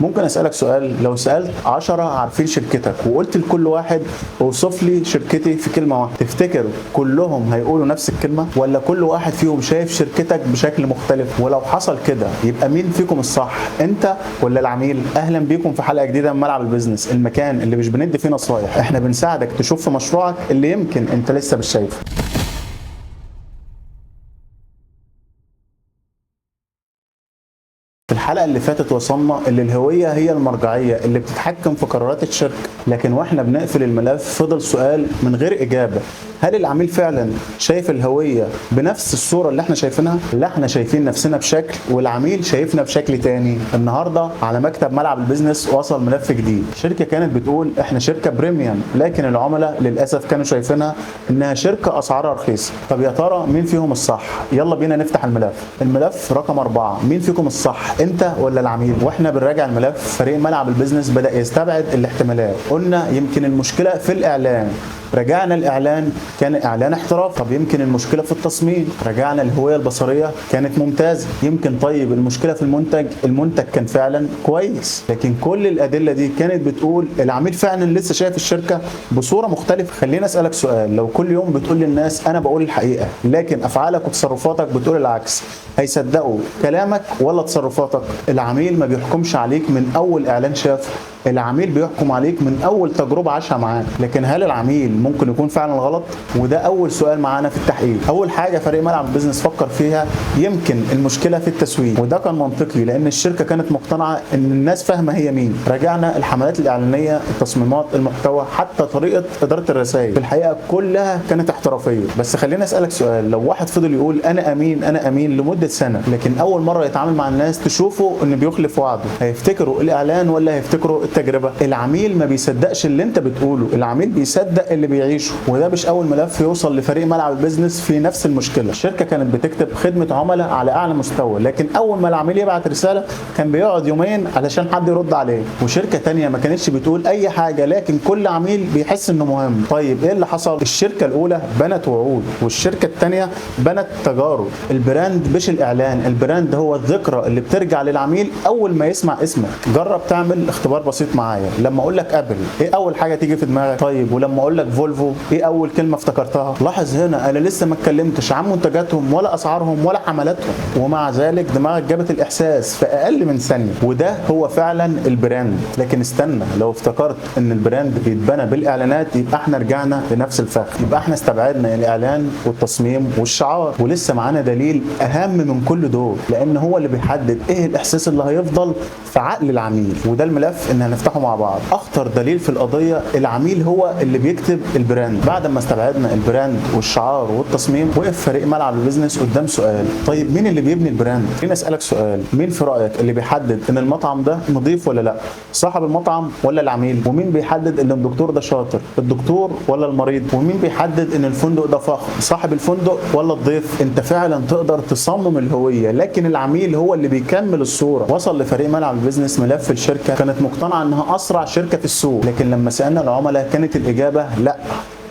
ممكن اسالك سؤال؟ لو سالت 10 عارفين شركتك وقلت لكل واحد اوصف لي شركتي في كلمة واحده، تفتكر كلهم هيقولوا نفس الكلمة ولا كل واحد فيهم شايف شركتك بشكل مختلف؟ ولو حصل كده يبقى مين فيكم الصح، انت ولا العميل؟ اهلا بيكم في حلقة جديدة من ملعب البيزنس، المكان اللي مش بندي فيه نصايح، احنا بنساعدك تشوف في مشروعك اللي يمكن انت لسه مش شايفه. في الحلقة اللي فاتت وصلنا اللي الهوية هي المرجعية اللي بتتحكم في قرارات الشركة، لكن واحنا بنقفل الملف فضل سؤال من غير إجابة: هل العميل فعلا شايف الهوية بنفس الصورة اللي احنا شايفينها؟ اللي احنا شايفين نفسنا بشكل والعميل شايفنا بشكل تاني. النهاردة على مكتب ملعب البيزنس وصل ملف جديد. شركة كانت بتقول احنا شركة premium، لكن العملاء للأسف كانوا شايفينها انها شركة اسعارها رخيصة. طب يا ترى مين فيهم الصح؟ يلا بينا نفتح الملف. الملف رقم 4، مين فيكم الصح، انت ولا العميل؟ واحنا بنراجع الملف فريق ملعب البيزنس بدأ يستبعد الاحتمالات. قلنا يمكن المشكلة في الإعلان، رجعنا الإعلان كان إعلان احتراف. طب يمكن المشكلة في التصميم، رجعنا الهوية البصرية كانت ممتازة. يمكن طيب المشكلة في المنتج، المنتج كان فعلا كويس. لكن كل الأدلة دي كانت بتقول العميل فعلا لسه شايف الشركة بصورة مختلفة. خلينا أسألك سؤال: لو كل يوم بتقول للناس أنا بقول الحقيقة، لكن أفعالك وتصرفاتك بتقول العكس، هيصدقوا كلامك ولا تصرفاتك؟ العميل ما بيحكمش عليك من أول إعلان شافه، العميل بيحكم عليك من اول تجربه عاشها معاك. لكن هل العميل ممكن يكون فعلا غلط؟ وده اول سؤال معانا في التحقيق. اول حاجة فريق ملعب البيزنس فكر فيها يمكن المشكلة في التسويق، وده كان منطقي لان الشركة كانت مقتنعة ان الناس فاهمه هي مين. راجعنا الحملات الاعلانية، التصميمات، المحتوى، حتى طريقه ادارة الرسائل، في الحقيقة كلها كانت احترافية. بس خلينا اسالك سؤال: لو واحد فضل يقول انا امين انا امين لمدة سنة، لكن اول مرة يتعامل مع الناس تشوفه ان بيخلف وعده، هيفتكروا الاعلان ولا هيفتكروا التجربة؟ العميل ما بيصدقش اللي انت بتقوله، العميل بيصدق اللي بيعيشه. وده مش اول ملف يوصل لفريق ملعب البيزنس في نفس المشكلة. الشركة كانت بتكتب خدمة عملاء على اعلى مستوى، لكن اول ما العميل يبعت رسالة كان بيقعد يومين علشان حد يرد عليه. وشركه تانية ما كانتش بتقول اي حاجة، لكن كل عميل بيحس انه مهم. طيب ايه اللي حصل؟ الشركة الاولى بنت وعود، والشركة الثانية بنت تجارب. ال brand مش الاعلان، ال brand هو الذكرى اللي بترجع للعميل اول ما يسمع اسمك. جرب تعمل اختبار بسيط معايا: لما اقول لك ابل، ايه اول حاجة تيجي في دماغك؟ طيب ولما اقول لك فولفو، ايه اول كلمة افتكرتها؟ لاحظ هنا انا لسه ما اتكلمتش عن منتجاتهم ولا اسعارهم ولا حملاتهم، ومع ذلك دماغك جابت الاحساس في اقل من ثانية، وده هو فعلا ال brand. لكن استنى، لو افتكرت ان ال brand بيتبنى بالاعلانات يبقى احنا رجعنا لنفس الفخ، يبقى احنا استبعدنا الاعلان والتصميم والشعار، ولسه معانا دليل اهم من كل دول، لان هو اللي بيحدد ايه الاحساس اللي هيفضل في عقل العميل. وده الملف ان هنفتحه مع بعض. اخطر دليل في القضية، العميل هو اللي بيكتب ال brand. بعد ما استبعدنا ال brand والشعار والتصميم، وقف فريق ملعب البيزنس قدام سؤال: طيب مين اللي بيبني ال brand؟ خليني اسالك سؤال: مين في رايك اللي بيحدد ان المطعم ده نظيف ولا لا؟ صاحب المطعم ولا العميل؟ ومين بيحدد ان الدكتور ده شاطر، الدكتور ولا المريض؟ ومين بيحدد ان الفندق ده فخم، صاحب الفندق ولا الضيف؟ انت فعلا تقدر تصمم الهوية، لكن العميل هو اللي بيكمل الصورة. وصل لفريق ملعب البيزنس ملف الشركة كانت مقتنعة انها اسرع شركة في السوق، لكن لما سالنا العملاء كانت الاجابة لا،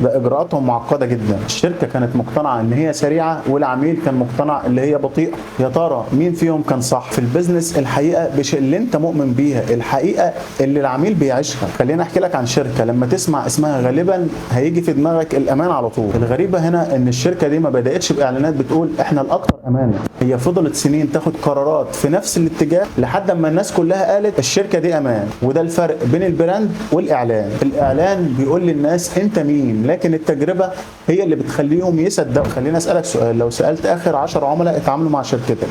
ده اجراءاتهم معقدة جدا. الشركة كانت مقتنعة ان هي سريعة، والعميل كان مقتنع ان هي بطيئه. يا ترى مين فيهم كان صح؟ في ال business الحقيقة مش اللي انت مؤمن بيها، الحقيقة اللي العميل بيعيشها. خليني احكي لك عن شركة لما تسمع اسمها غالبا هيجي في دماغك الامان على طول. الغريبة هنا ان الشركة دي ما بداتش باعلانات بتقول احنا الاكثر امانه، هي فضلت سنين تاخد قرارات في نفس الاتجاه لحد ما الناس كلها قالت الشركة دي امان. وده الفرق بين ال brand والاعلان. الاعلان بيقول للناس انت مين، لكن التجربة هي اللي بتخليهم يصدقوا. خليني اسالك سؤال: لو سالت اخر 10 عملاء اتعاملوا مع شركتك،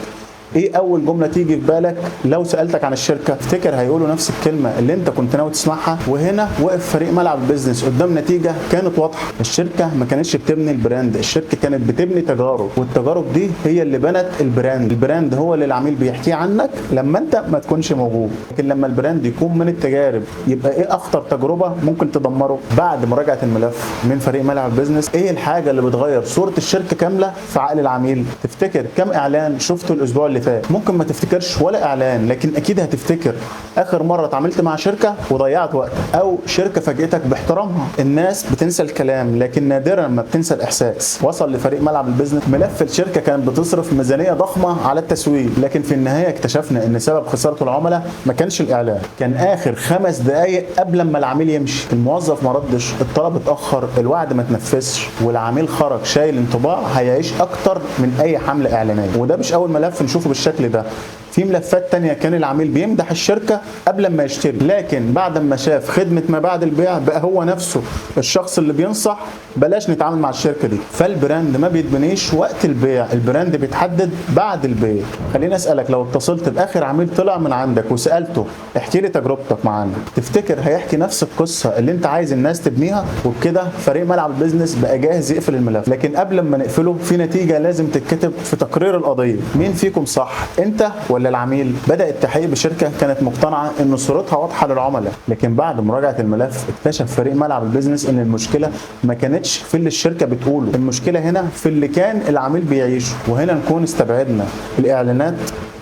ايه اول جملة تيجي في بالك لو سالتك عن الشركة؟ افتكر هيقولوا نفس الكلمة اللي انت كنت ناوي تسمعها. وهنا وقف فريق ملعب البيزنس قدام نتيجة كانت واضحة: الشركة ما كانتش بتبني ال brand، الشركة كانت بتبني تجارب، والتجارب دي هي اللي بنت ال brand. ال brand هو اللي العميل بيحكيه عنك لما انت ما تكونش موجود. لكن لما ال brand يكون من التجارب، يبقى ايه اخطر تجربه ممكن تدمره؟ بعد مراجعه الملف من فريق ملعب البيزنس، ايه الحاجة اللي بتغير صوره الشركة كاملة في عقل العميل؟ تفتكر كم اعلان شفته الاسبوع اللي اللي فات. ممكن ما تفتكرش ولا اعلان، لكن اكيد هتفتكر اخر مرة اتعاملت مع شركة وضيعت وقتك، او شركة فاجئتك باحترامها. الناس بتنسى الكلام لكن نادرا ما بتنسى الاحساس. وصل لفريق ملعب البيزنس ملف الشركة كانت بتصرف ميزانية ضخمة على التسويق، لكن في النهاية اكتشفنا ان سبب خسارة العملاء ما كانش الاعلان، كان اخر 5 دقائق قبل ما العميل يمشي. الموظف ما ردش، الطلب اتاخر، الوعد ما تنفذش، والعميل خرج شايل انطباع هيعيش اكتر من اي حمله اعلانية. وده مش اول ملف نشوفه بالشكل ده، في ملفات تانية كان العميل بيمدح الشركة قبل ما يشتري، لكن بعد ما شاف خدمة ما بعد البيع بقى هو نفسه الشخص اللي بينصح بلاش نتعامل مع الشركة دي. فال brand ما بيتبنيش وقت البيع، ال brand بيتحدد بعد البيع. خليني أسألك، لو اتصلت بآخر عميل طلع من عندك وسألته احكي لي تجربتك معانا، تفتكر هيحكي نفس القصة اللي انت عايز الناس تبنيها؟ وبكده فريق ملعب البيزنس بقى جاهز يقفل الملف، لكن قبل ما نقفله في نتيجة لازم تتكتب في تقرير القضية. مين فيكم صح، انت ولا العميل؟ بدأ التحقيق بشركة كانت مقتنعة ان صورتها واضحة للعملاء، لكن بعد مراجعة الملف اكتشف فريق ملعب البيزنس ان المشكلة ما كانتش في اللي الشركة بتقوله، المشكلة هنا في اللي كان العميل بيعيشه. وهنا نكون استبعدنا الإعلانات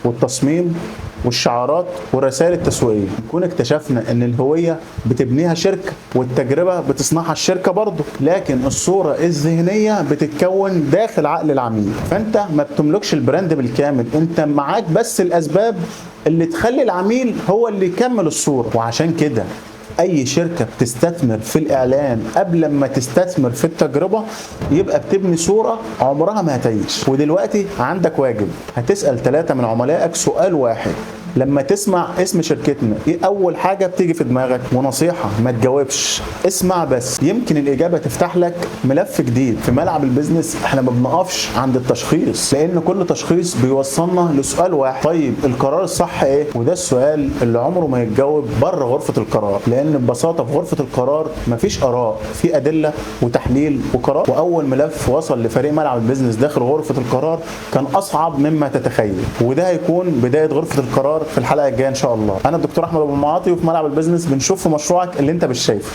والتصميم والشعارات والرسائل التسويقية، نكون اكتشفنا ان الهوية بتبنيها شركة والتجربة بتصنعها الشركة برضه، لكن الصورة الذهنية بتتكون داخل عقل العميل. فانت ما بتملكش ال brand بالكامل، انت معاك بس الاسباب اللي تخلي العميل هو اللي يكمل الصورة. وعشان كده اي شركة بتستثمر في الاعلان قبل ما تستثمر في التجربة يبقى بتبني صورة عمرها ما هتعيش. ودلوقتي عندك واجب، هتسأل 3 من عملائك سؤال واحد: لما تسمع اسم شركتنا ايه اول حاجة بتيجي في دماغك؟ ونصيحة، ما تجاوبش، اسمع بس، يمكن الاجابة تفتح لك ملف جديد. في ملعب البيزنس احنا ما بنقفش عند التشخيص، لان كل تشخيص بيوصلنا لسؤال واحد: طيب القرار الصح ايه؟ وده السؤال اللي عمره ما يتجاوب بره غرفة القرار، لان ببساطة في غرفة القرار مفيش اراء، في ادلة وتحليل وقرار. واول ملف وصل لفريق ملعب البيزنس داخل غرفة القرار كان اصعب مما تتخيل، وده هيكون بداية غرفة القرار في الحلقة الجاية ان شاء الله. انا الدكتور احمد ابو المعاطي، وفي ملعب البيزنس بنشوف في مشروعك اللي انت مش شايفه.